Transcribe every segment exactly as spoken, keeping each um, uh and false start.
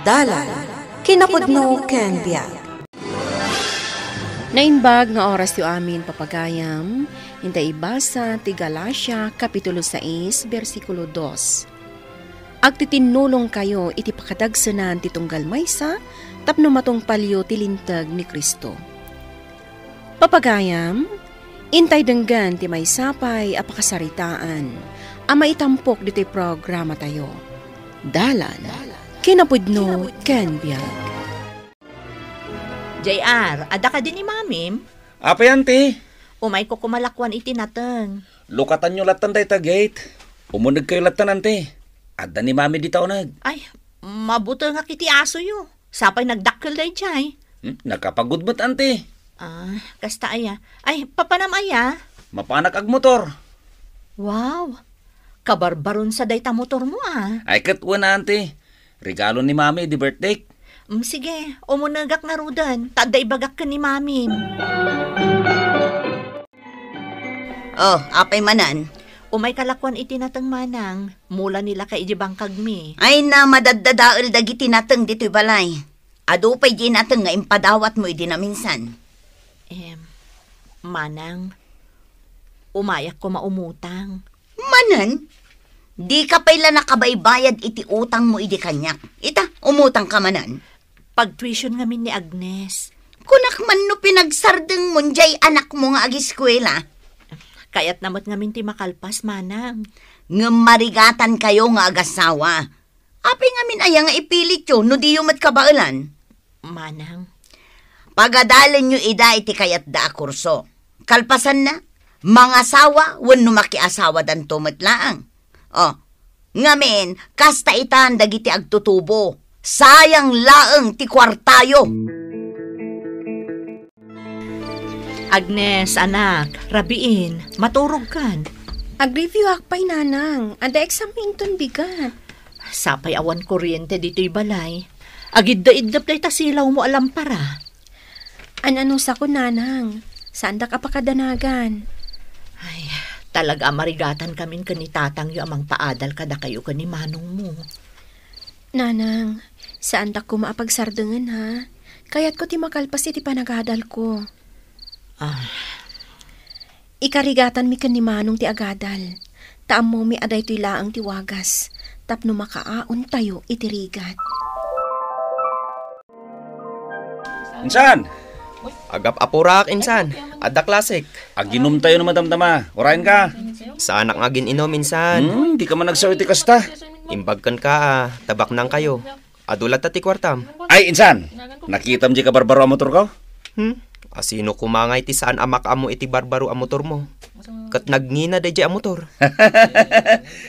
Dalan, kinapudno ken biag. Naimbag nga oras ti amin, papagayam, inta ibasa ti Galacia, Kapitulo sais, bersikulo dos. Agtitinnulongkayo iti pakadagsenan ti tunggal maysa tapno matungpalyo ti linteg ni Cristo. Papagayam, intay denggen ti maysa pay a pakasaritaan a maitampok ditoy programatayo. Dalan, kinapudno ken biag. J R, adda kadi ni Mamim? Apay, Auntie? Umayko koma lakuan iti nateng. Lukatanyo latta dayta gate. Umunegkayo latta, Auntie. Adda ni Mami dita uneg. Ay, mabutengak iti asoyo. Sapay nagdakkel daydiay. Hmm, nakapagudmet, Auntie. Ah, kasta aya. Ay, papanam aya? Mapanak agmotor. Wow, kabarbaron sa dayta motormo, ah. Ay, ket wen, Auntie. Regalo ni Mami idi birthday. Mm, sige, umunegak ngaruden, ta adda ibagak ken ni Mami. Oh, apay manen? Umay kalakuan iti nateng, Manang. Mula nila ka iti bangkagmi. Ay na, madaddadael dagiti nateng ditoy balay. Adu pay di nateng nga impadawatmo idi naminsan. Em, Manang, umayak koma umutang. Manen? Dika pay la nakabaybayad iti utangmo idi kaniak. Ita, umutangka manen. Pagtuition ngamin ni Agnes. Kunak man no pinagsardengmon jay anakmo nga agiskuela. Kayatna met ngamin ti makalpas, Manang. Ngem marigatankayo nga agasawa. Apay ngamin aya nga ipilityo no diyo met kabaelan? Manang. Pagadalenyo ida iti kayatda a kurso. Kalpasanna, mangasawa wenno makiasawadanto met laeng. Oh, ngamin, kasta itan dagiti agtutubo. Sayang laeng ti kuartayo. Agnes, anak, rabiin, maturogkan. Agreviewak pay, Nanang. Adda exam mi inton bigat. Sapay awan kuryente ditoy balay. Agidda-iddep dayta silawmo a lampara. An-anusakon, Nanang. Saandak a pakadanagan. Ay, talaga a marigatankamin ken ni tatangyo a mangpaadal kadakayo ken ni manongmo. Nanang, saandak koma a pagsardengen, ha? Kayatko ti makalpas iti panagadalko. Ah. Ikarigatanmi ken ni Manong ti agadal. Ta ammomi a daytoy laeng ti wagas tapno makaaontayo iti rigat. Insan! Agap-apurak, insan. Adda klasek. Aginumtayo no madamdama. Urayen ka. Saanak nga agin-inum, insan. Hmm, di ka man agsao iti kasta. Imbag kenka, a, tabaknangkayo. Adu latta ti kuartam. Ay, insan! Nakitam di kabarbaro a motorko? Hmm? Asino koma ngay ti saan a makaammo iti barbaro a motormo? Ket nagngina daydiay a motor.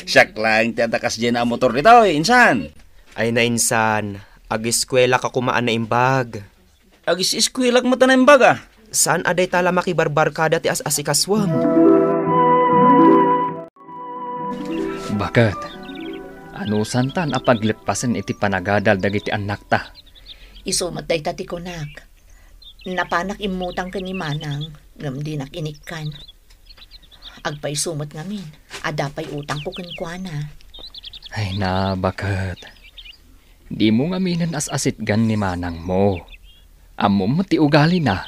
Siak laeng ti adda kasdiay a motor ditoy, insan. Ay na, insan, agiskuelaka koma a naimbag. Agis-iskuelak met a naimbag, a. Saan a dayta la makibarbarkada ti as-asikasuam? Baket, anusantan a pagleppasen iti panagadal dagiti annakta? Isu met dayta ti kunak. Napanak immutang ken ni Manang, ngem dinak inikkan. Agpayso met ngamin, adda pay utangko kenkuana. Ay na, baket. Dimo ngaminen as-asitgan ni manangmo. Ammom met ti ugalina.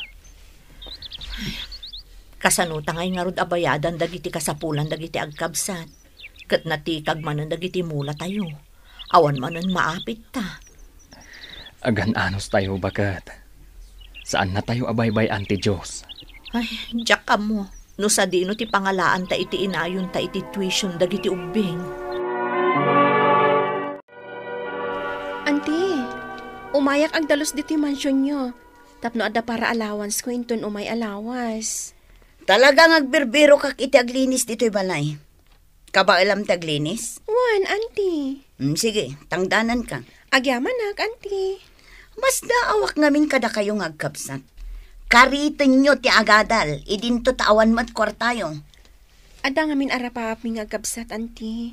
Kasano ta ngay ngarud a bayadan dagiti kasapulan dagiti agkabsat? Ket natikag manen dagiti mulatayo. Awan manen maapitta. Agan-anos tayo, baket. Saannatayo a baybay-an ti Dios. Ay, diak ammo no sadino ti pangalaanta iti inayonta iti tuition dagiti ubbing. Anti, umayak agdalus ditoy mansionyo, tapno adda para allowance ko inton umay a lawas. Talaga nga agbirbirokak iti aglinis ditoy balay. Kabaelam ti aglinis? Wen, anti. Mm, sige, tangdananka. Agyamanak, anti. Masdaawak ngamin kadakayo nga agkabsat. Karitenyo ti agadal, idinto ta awan met kuartayo. Adda ngamin a rapaapmi nga agkabsat, anti.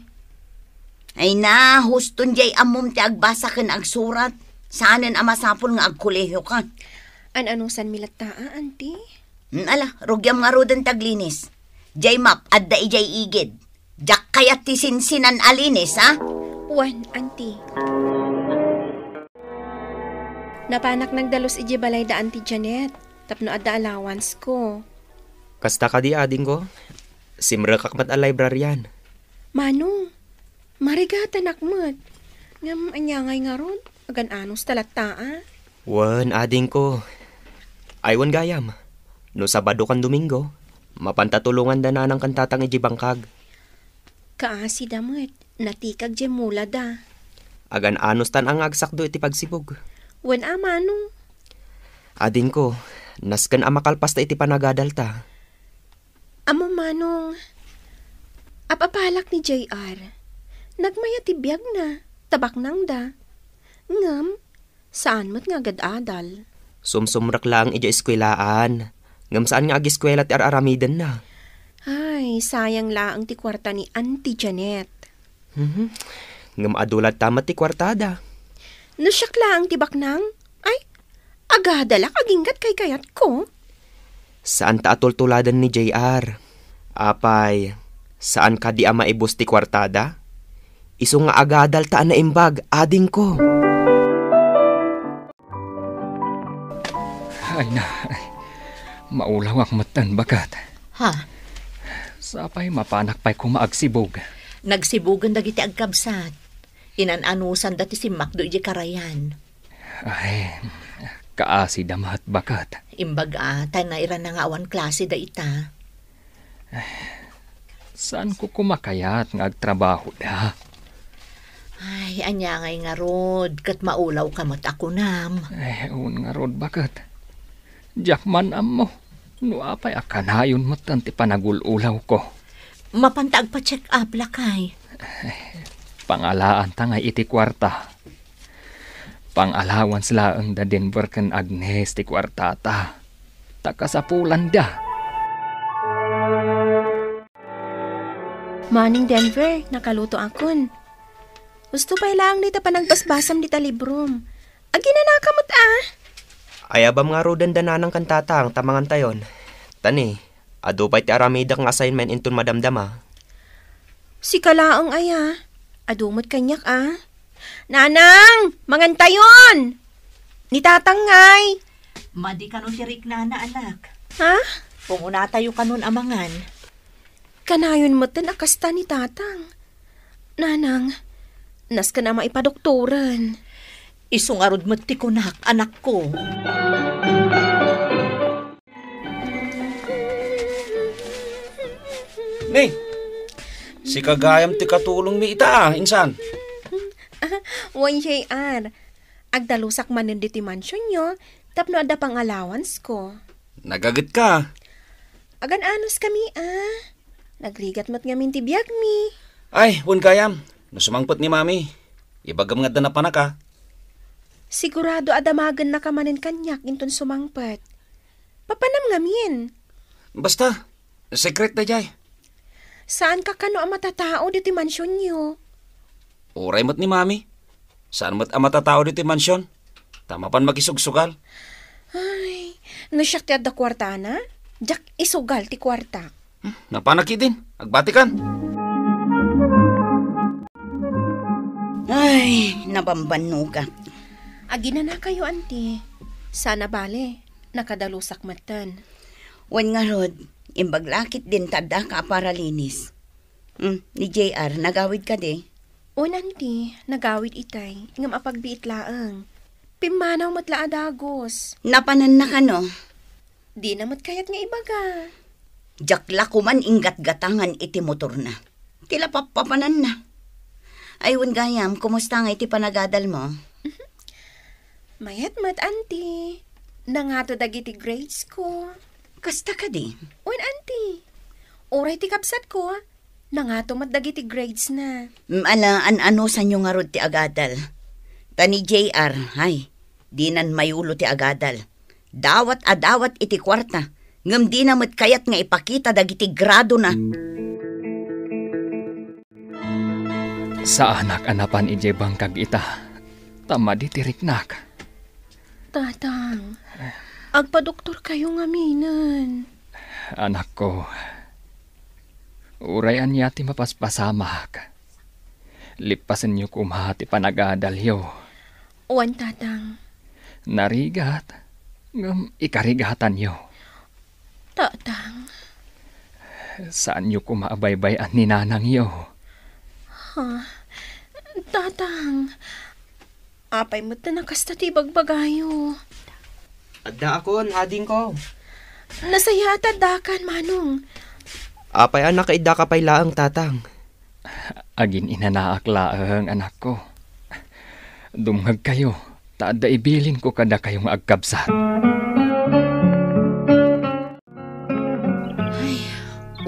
Ay na, huston diay ammom ti agbasa ken agsurat. Saanen a masapul nga agkolehiyoka. An-anusanmi latta, a, anti? Hmm, ala, rugiam ngaruden ti aglinis. Diay map, adda idiay igid. Diak kayat ti sinsinan a linis, ha? Wen, anti. Napanak nagdalus idiay balay da Auntie Janet tapno adda allowance ko. Kasta kadi, adingko? Simrekak met a librarian. Manong, marigatanak met. Ngem ania ngay ngarud? Agan-anos ta latta a? Wen, adingko. Ay, wen gayam. No Sabado ken Domingo, mapanta tulongan da nanang ken tatang idiay bangkag. Kaasi da met. Natikag diay mula da. Agan-anos tan a nga agsakdo iti pagsibug. Wen a, manong? Adingko, nasken a makalpasta iti panagadalta. Ammom, manong, ap-apalak ni J R. Nagmayat ti biagna, ta baknangda. Ngem, saan met nga agad-adal. Sumsumrek laeng idiay eskuelaan, ngem saan nga ageskuela ti ar-aramidenna. Ay, sayang laeng ti kuarta ni Auntie Janet. Mhm. Ngem adu latta met ti kuartada. No siak laeng ti baknang, ay, agadalak agingga ti kaykayatko. Saan ta a tultuladen ni J R. Apay, saan kadi a maibus ti kuartada? Isu nga agadalta a naimbag, adingko. Ay na, ay. Maulawak metten, baket. Ha? Sapay mapanak pay koma agsibug. Nagsibugen dagiti agkabsat. Inan-anusanda ti simmakdo idiay karayan. Ay, kaasida met, baket. Imbag a, ta nairanna nga awan klase dayta. Saanko koma kayat nga agtrabahoda? Ay, ania ngay ngarud, ket maulawka met a kunam. Eh, un ngarud, baket. Diak man ammo no apay a kanayon metten ti panagul-ulawko. Mapanta agpa-check up, lakay. Pangalaanta ngay iti kuarta. Pang-allowance laeng da Denver ken Agnes ti kuartata. Ta kasapulanda. Manong Denver, nakalutoakon. Husto pay laeng dita panagbasbasam dita librom. Aginanaka met a. Ayabam ngaruden da nanang ken tatang ta mangantayon. Tani, adu pay ti aramidek nga assignment inton madamdama. Sika laeng aya. Adu met kaniak a. Nanang, mangantayon! Ni tatang ngay. Madi kano ti riknana, anak. Ha? Pumunatayo kanon a mangan. Kanayon metten a kasta ni tatang. Nanang, nasken a maipadoktoren. Isu ngarud met ti kunak, anakko. Ni, sika gayam ti katulongmi ita, a, insan? Wen, J R. Agdalusak manen ditoy mansionyo tapno adda pang-allowance ko. Nagagetka. Agan-anos kami, a. Nagrigat met ngamin ti biagmi. Ay, wen gayam, no sumangpet ni Mami, ibagam nga adda napanak a. Sigurado a damagennaka manen kaniak inton sumangpet. Papanam ngamin. Basta, secret daydiay. Saanka kano a matatao ditoy mansionyo? Uray met ni Mami. Saan met a matatao ditoy mansion. Ta mapan makisugsugal. Ay, no siak ti adda kuartana, diak isugal ti kuartak. Hmm, napanak idin. Agbatikan. Ay, nabambannogak. Aginanakayo, anti. Sana bale, nakadalusak metten. Wen ngarud, imbag la ketdin ta addaka a paralinis. Hmm, ni J R, nagawid kadi? Wen, anti, nagawid itay, ngem apagbiit laeng. Pimmanaw met la a dagus. Napananna kano? Dina met kayat nga ibaga. Diak la koman inggatgatangan iti motorna. Ti la pappapananna. Ay, wen gayam, kumusta ngay ti panagadalmo? Mayat met, anti. Nangato dagiti grades ko. Kasta kadi? Wen, anti. Uray ti kabsatko, nangato met dagiti grades na. Mm, ala, an-anusanyo ngarud ti agadal. Ta ni J R, ay, dinan mayulo ti agadal. Dawat a dawat iti kuarta, ngem dina met kayat nga ipakita dagiti gradona. Saanak a napan idiay bangkag ita, ta madi ti riknak. Tatang, agpadoktorkayo ngaminen. Anakko, uray ania ti mapaspasamak, lippasenyo koma ti panagadalyo. Wen, Tatang. Narigat, ngem ikarigatanyo. Tatang. Saanyo koma a baybay-an ni nanangyo. Ha? Tatang, apay met ta nakasta ti ibagbagayo? Addaakon, adingko. Nasayaat ta addakan, Manong. Apay a nakaiddaka pay laeng, Tatang? Agin-inanaak laeng, anakko. Dumngegkayo, ta adda ibilinko kadakayo nga agkabsat. Ay,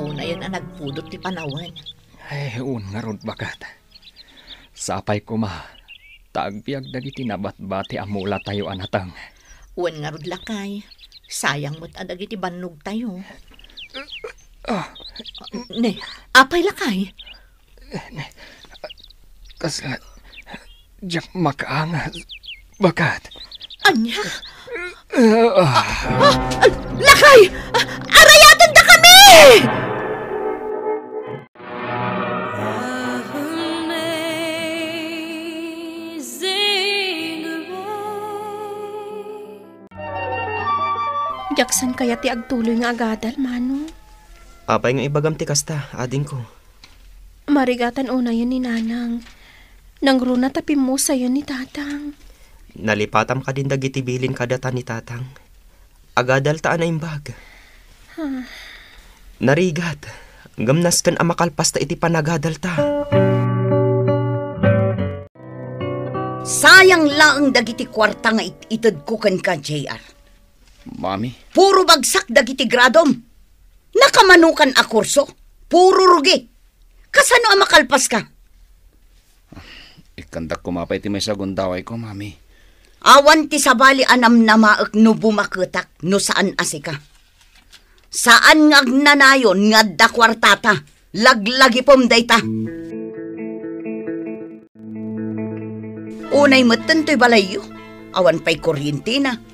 unayen a nagpudot ti panawen. Ay, wen ngarud, baket. Sapay koma, ta agbiag dagiti nabatbati a mulatayo a nateng. Wen ngarud, lakay, sayang met a dagiti bannogtayo. Ah. Ne, apay, lakay? Kasla, diak makaangas, baket. Ania? Ah. Ah, lakay! Ah, arayatendak kami! Diak saan kayat ti agtuloy nga agadal, Manong. Apay nga ibagam ti kasta, adingko? Marigatan unayen ni Nanang. Nangruna ta pimmusayen ni Tatang. Nalipatam kadin dagiti bilin kadata ni Tatang. Agadalta a naimbag. Ah. Narigat, ngem nasken a makalpasta iti panagadalta. Sayang laeng dagiti kuarta nga it-itedko kenka, J R. Mami. Puro bagsak dagiti gradom. Nakamanokan a kurso. Puro rugi. Kasano a makalpaska? Ikkandak koma pay ti maysa a gundawayko, Mami. Awan ti sabali a namnamaek no bumaketak no saan a sika. Saan nga agnanayon nga adda kuartata. Laglagipem dayta. Unay metten toy balayyo. Awan pay kuryentena.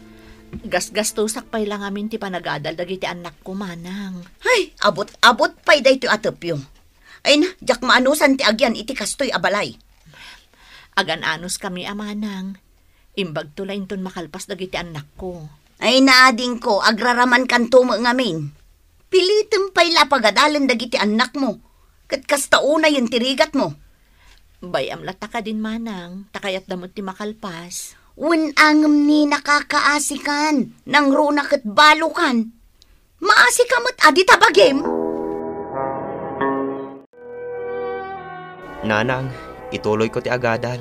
Gasgastosak pay la ngamin ti panagadal dagiti annakko, Manang. Ay, abut-abut pay daytoy a tepyo. Ay na, diak maanusan ti agyan iti kastoy a balay. Agan-anos kami a manang. Imbagto la inton makalpas dagiti annakko. Ay na, adingko, agraramankanto met ngamin. Pilitem pay la a pagadalen dagiti annakmo, ket kasta unayen ti rigatmo. Bay-am latta kadin, manang, ta kayatda met ti makalpas. Wen angem ni nakakaasikan, nangruna ket balokan. Maasika met a dita bagim? Nanang, ituloyko ti agadal.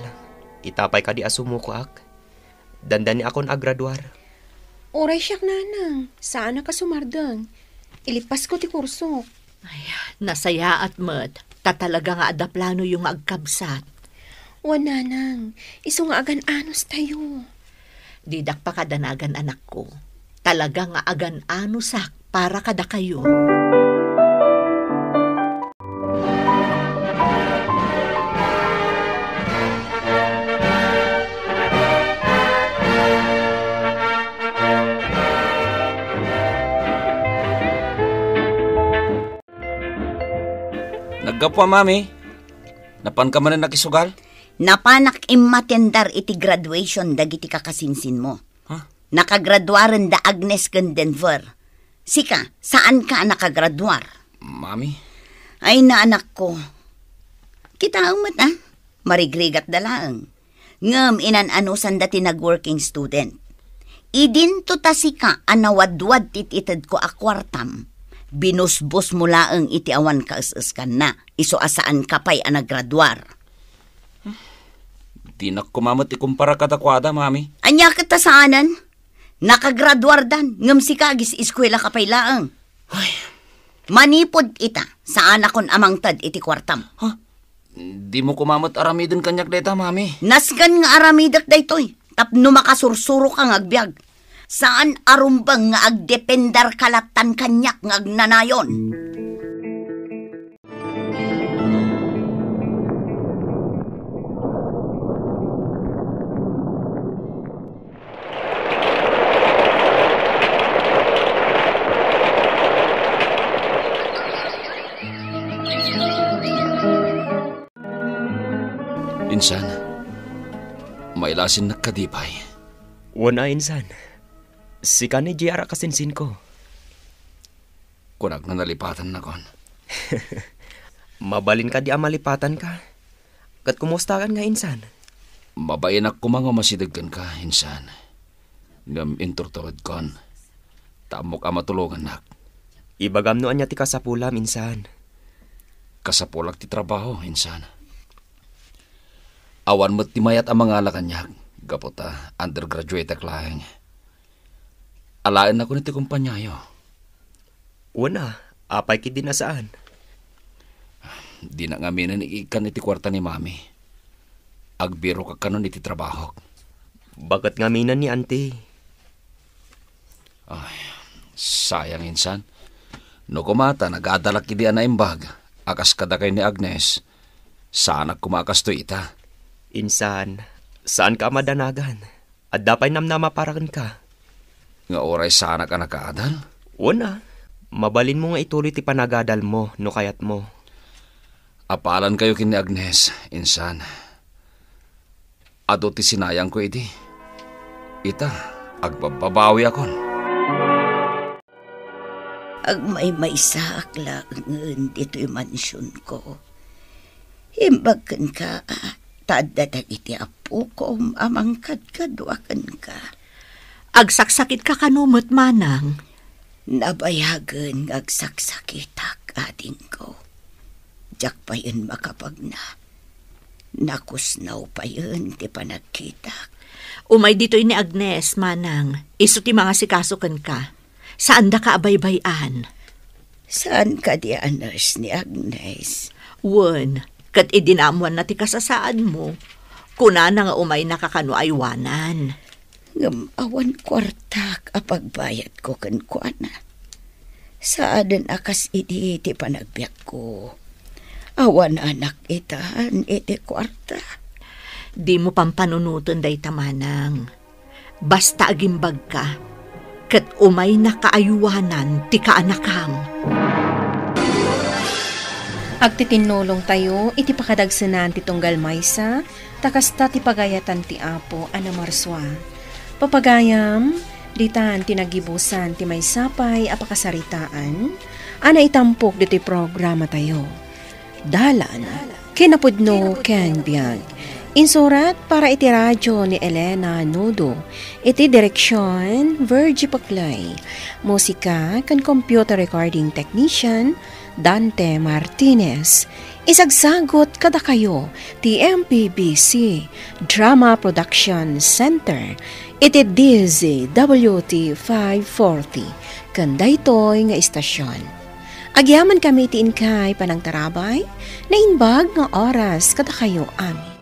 Ita pay kadi a sumukoak? Dandaniakon a graduar. Uray siak, nanang. Saanak a sumardeng. Ilipasko ti kursok. Ay, nasayaat met. Ta talaga nga adda planoyo nga agkabsat. Wen, nanang. Isu nga agan-anos tayo. Didak pakadanagan, anakko. Talaga nga agan-anosak para kadakayo. Naggapu a, Mami. Napanka manen nakisugal? Napanak immatendar iti graduation dagiti kakasinsinmo. Ha? Nakagraduaren da Agnes ken Denver. Sika, saanka a nakagraduar? Mami? Ay, na, anakko. Kitaem met, a. Marigrigatda laeng. Ngem inan-anusanda ti nag-working student. Idinto ta sika a nawadwad ti itedko a kuartam, binusbosmo laeng iti awan kaes-eskanna, isu a saanka pay a nagraduar. Dinak koma met ikumpara kadakuada, Mami. Ania ket ta saanen? Nakagraduardan, ngem sika agis-eskuelaka pay laeng. Ay. Manipud ita, saanakon a mangted iti kuartam. Ha? Dimo koma met aramiden kaniak dayta, Mami. Nasken nga aramidek daytoy, tapno makasursuroka nga agbiag. Saan a rumbeng nga agdependarka lattan kaniak nga agnanayon. Insan, mailasinnak kadi pay. Wen a, insan. Sika ni J R a kasinsinko. Kunak no nalipatannakon. Mabalin kadi a malipatanka? Ket kumustakan nga, insan? Mabainak koma nga umasideg kenka, insan. Ngem inturturedkon. Ta ammok a matulongannak. Ibagam no ania ti kasapulam, insan. Kasapulak ti trabaho, insan. Awan met ti mayat a mangala kaniak, gapu ta undergraduate-ak laeng. Alaennakon iti kompaniayo. Wen a, apay ketdi a saan? Dinak ngaminen ikkan iti kuarta ni Mami. Agbirokak kanon iti trabahok. Baket ngaminen ni Auntie. Ay, sayang, insan. No koma ta nagadalak idi a naimbag a kas kadakayo ni Agnes, saanak koma a kastoy ita. Insan, saanka a madanagan. Adda pay namnama para kenka. Nga uray saanak a nakaadal? Wen a, mabalinmo nga ituloy ti panagadalmo no kayatmo. Apalankayo ken ni Agnes, insan. Adu ti sinayangko idi. Ita, agbabbabawiakon. Agmaymaysaak laengen ditoy mansionko. Imbag kenka, ta adda dagiti appokom a mangkadkadua kenka. Agsaksakitka kano met, manang? Nabayagen nga agsaksakitak, adingko. Diak payen makapagna. Nakusnaw payen ti panagkitak. Umay ditoy ni Agnes, manang. Isu ti mangasikaso kenka. Saandaka a baybay-an. Saan kadi a nurse ni Agnes? Wen, ket idi naammoanna ti kasasaadmo, kunana nga umaynaka kano aywanan. Ngem awan kuartak a pagbayadko kenkuana. Saanen a kas idi ti panagbiagko. Awananak itan iti kuarta. Dimo pampanunoten dayta, manang. Basta agimbagka, ket umaynaka aywanan ti kaanakam. Agtitinnulongtayo iti pakadagsenan ti tunggal maysa, ta kasta ti pagayatan ti Apo a namarsua. Papagayam, ditan ti naggibusan ti maysa pay a pakasaritaan a naitampok ditoy programatayo. Dalan, kinapudno ken biag. Insurat para iti radio ni Elena Nudo. Iti direksion, Virgie Paclay. Musika ken computer recording technician, Dante Martinez. Isagsagut kadakayo ti M P B C Drama Production Center iti D Z W T five forty ken daytoy nga istasyon. Agyamankami iti inkay panangtarabay, naimbag nga oras kadakayo amin.